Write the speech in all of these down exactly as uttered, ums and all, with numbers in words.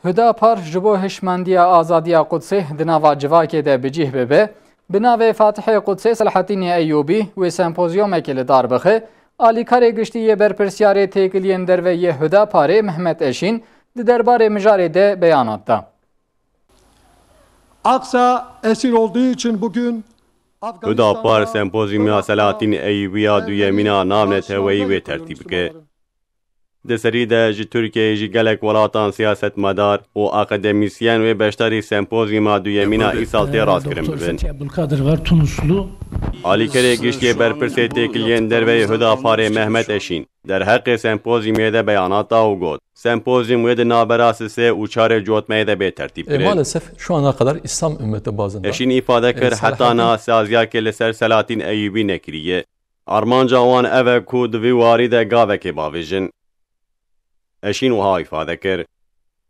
Huda Par ji bo hişmendiya azadiya Qudsê di nava civakê de bi cih bibe, bi navê Fatihê Qudsê Selahattînê Eyûbî wê sempozyomekê li dar bixe, alîkarê giştî yê berpirsiyarê têkiliyên derve yê Huda Parê Mehmet Eşîn di derbarê mijarê de beyanat da. Aksa esir olduğu için bugün Huda Par sempozyumya Selahattîn Eyûbî ya duyemîn a navneteweyî wê tertîb bike. Di serî de ji Tirkiyeyê jî gelek welatan siyasetmedar û akademîsyen wê beşdarî sempozyuma duyemîn a îsal tê rastkirin bibin. Abdülkadir var, Tunuslu. Alîkerê giştî yê berpirsê têkiliyên derveyî Huda Parê Mehmet Eşîn derheqê sempozyumê de beyanat da û got, sempozyum wê di navbera sisê û çarê cotmeyê de bê tertîb E, kirin. Maalesef şu ana kadar İslam ümmeti bazında Eşîn îfade kir, heta niha saziyakê li ser Selahattîn Eyûbî nekiriye. Armanca wan ev e ku di vî warî de gavekê bavêjin. Eşîn wiha îfade kir,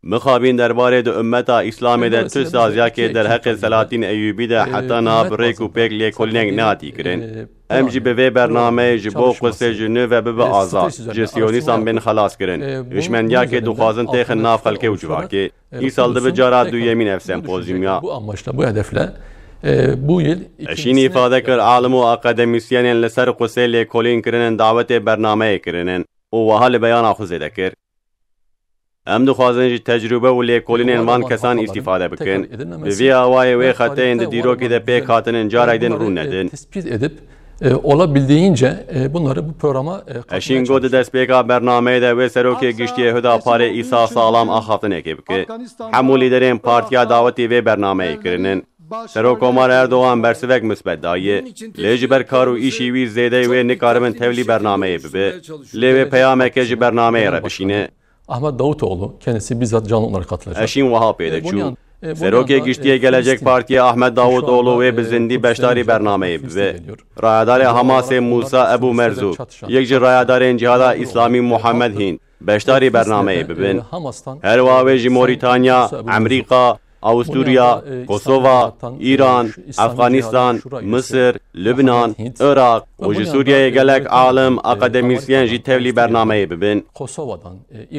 mixabîn derbarê di ummeta Îslamê de tu saziyakê derheqê Selahattîn Eyûbî de heta niha bi rêk û pêk lêkolînek nehatî kirin. Em jî bi vê bernameyê ji bo Qudsê ji nû ve bibe azad, ji siyonîstan bên xelas kirin. Hişmendiyakê dixwazin têxin nav xelkê û civakê. Îsal dibe cara duyemîn ev sempozyum ya. Bu amaçla, bu hedefle, e, bu yıl Eşîn îfade kir, alim û akademîsyenên li ser Qudsê lêkolîn kirinin dawetê bernameyê kirinin û wiha li beyana xwe zêde kir, em dixwazin ji tecrûbe û lêkolînên van kesan îstîfade bikin. Bi vî awayê wê xeteyên di dîrokê de pêk hatinin carek din rû nedin. Tespit edip, e, olabildiğince, e, bunları bu programa, e, katmaya Eşîn got di destpêka bernameyê de wê serokê giştiyê Huda Parê îsa saxlam axaftinekê bike. Hemû lîderên partiya dawetî vê bernameyê kirinin. Serokkomar Erdogan bersivek misbet daye. Lê ji ber kar û îşî wî zêdeyê wê nikaribin tevlî bernameyê bibe. Lê wê peyameke ji bernameyê re bişîne. Ahmet Davutoğlu kendisi bizzat canlı olarak katılacak. Eşîn wiha pê de çû. Serokê giştiyê Gelecek Partiyê Ahmet Davutoğlu wê bi zindî beşdarî bernameyê bibe. Rayedarê Hamasê Musa Ebu Merzu, yek ji rayedarên Cihada Îslamî Muhammed Hîn, beşdarî bernameyê bibin. Her wiha wê ji Morîtanya, Amerîka, Awusturya, Kosova, Îran, Afganistan, Misir, Lubnan, Iraq û ji Sûriyeyê gelek alim, akademîsyen jî tevlî bernameyê bibin.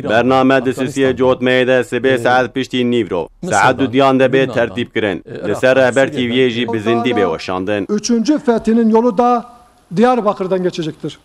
Bername di sisiyê cotmeyê de sibê saet piştî nîvro, saet dudiyan de bê tertîb kirin. Li ser Rehber T V'yê jî bi zindî bê weşandin. Üçüncü fethinin yolu da Diyarbakır'dan geçecektir.